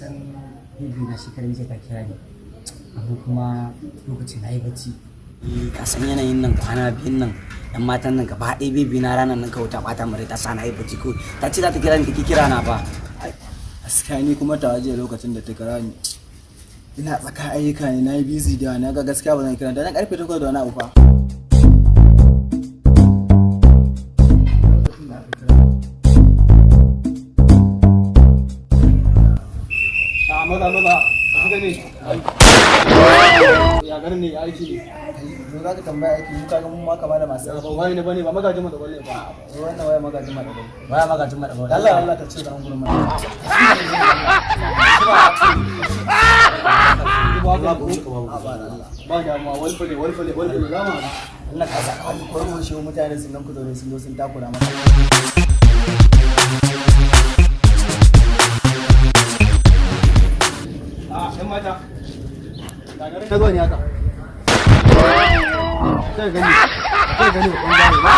San bibi na shekarun jiya ta kira ni, amma kuma lokacin na yi bacci. Ka san yanayin nan kwana biyun nan, yan matan nan gaba ɗaya, bibi na ranar nan kawai ta ɓata mare, ta sa na yi bacci. Kawai ta ce za ta kira ni, take kira na ba. Gaskiya ni kuma ta ajiye lokacin da ta kira ni, ina tsaka ayyuka ne, na yi busy da na ga gaskiya ba zan kira ta nan karfe 8 da wani abu fa. A maza maza su gane ya ganin ne aiki ne. Zo za ka tambaya aiki, mu kaga mun ma kama da masu Ba wani ne bane ba, magajin mu da balle ba. Wannan waya magajin ma da bai. Waya magajin ma da bai. Allah Allah ka ce da an gurin mana. Ba ba damuwa, walfale walfale walfale za mu haɗu. Allah ka sa ka koyar mu shi mutane sun nan ku zaune sun zo sun takura maka. A yan mata, ta zo ne haka sai gani sai gani babban gaye ba,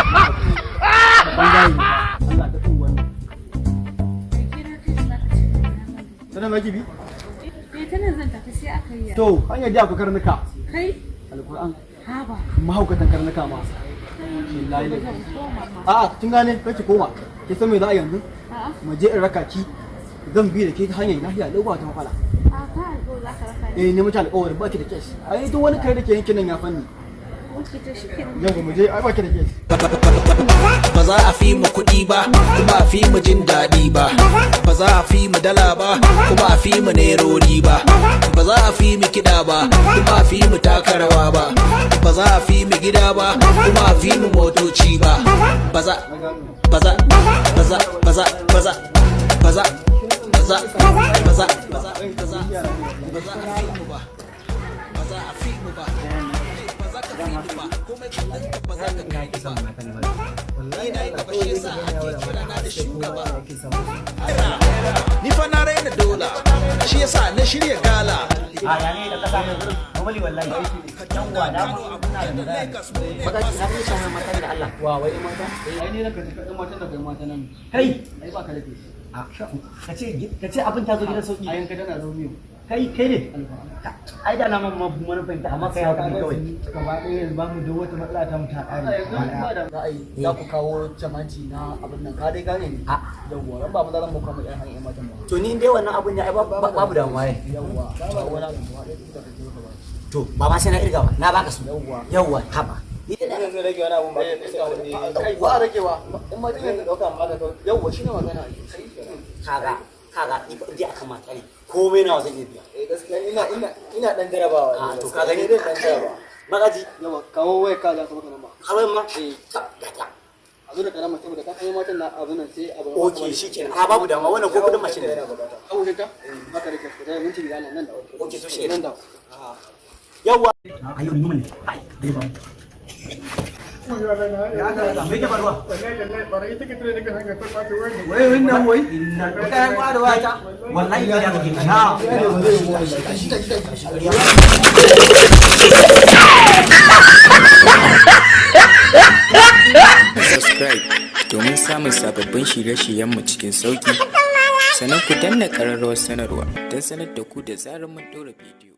babban gaye Allah ta tun wannan. Sanan zaki bi? Eh, ta nan zan tafi sai aka yi. To hanyar da akwai karnuka. Kai? Alquran. Haba. Mahaukatan karnuka ma. Billahi. Ba zan koma ma. A'a, kin gane kake koma. Ki san me za a yanzu? A'a. Mu je in raka ki, zan bi da ke ta hanyar lafiya lau ba ta matsala. A ka alƙawari za ka raka ni. Eh, ne muke alƙawarin ba ki da kes. Ai duk wani kare da ke yankin nan ya fanni. Wuce to shi kenan. Yau mu je, ai ba ki da kes. Ba za a fi mu kuɗi ba, kuma a fi mu jin daɗi ba, ba za a fi mu dala ba, kuma a fi mu nerori ba, ba za a fi mu kiɗa ba, kuma a fi mu taka rawa ba, ba za a fi mu gida ba, kuma a fi mu motoci ba, ba za ba za ba za ba za ba za ba za ba za ba za ba za ba za ba za a fi mu ba, ba za a fi mu ba, ba za ka fi mu ba, komai kuɗinka ba za ka kai ba. Ni na yi gaba, shi yasa ake kira na da shugaba. Ni fa na raina dola, shi yasa na shirya gala. A ya ne da kasa normally wallahi yawwa da mu ina da magana. Magaji na fi shan mata da Allah. Wa wai mata? Ai ne ranka ta kai matan da kai mata nan. Kai. Ai ba ka da kes. Ka ce abin ta zo gidan sauki. Ai yanka tana Romeo. Kai kai ne. Ai da na ma mun fahimta, amma kai hakuri kawai. Gaba ɗaya yanzu ba mu duk wata matsala ta mu ta ƙare. Yanzu ba da za a yi za ku kawo jamanci na abin nan, ka dai gane ne. A. Yawwa, ran ba mu za mu kama yan hanyar matan ba. To ni dai wannan abun ya ai babu damuwa ai. Yawwa, ba wani abu ba ɗaya da kake ba. To ba ma sai na irga ba, na baka su. Yawwa. Yawwa, haba. Ni da Yanzu rage wani abun ba ka Kai ba a ragewa in ma yanzu dauka amma ka yawwa shine magana. Kaga kaga ni ba dai akan mata ne, komai nawa zan iya biya. Eh, gaskiya ina ina ina dan jarabawa. A to ka gani. Dai dan jarabawa. Magaji. Yawa, kawo waya ka za ka maka namba. Har ma eh ta gata. A zo da karama saboda ka san matan na abin nan sai abin. Okay, shikenan. A babu damuwa, wannan ko kudin mashin ne. Kawo ka baka da kes da minti biyar nan da. Okay, to shi nan da. Yawwa. Ayo ni mun ai dai ba. Me ke faruwa? Wai wannan wai Inna ka yi ba da wata. Wallahi ya kake na. Subscribe domin samun sababbin shirye-shiryenmu cikin sauƙi. Sannan ku danna ƙararrawar sanarwa don sanar da ku da zarar mun ɗora bidiyo.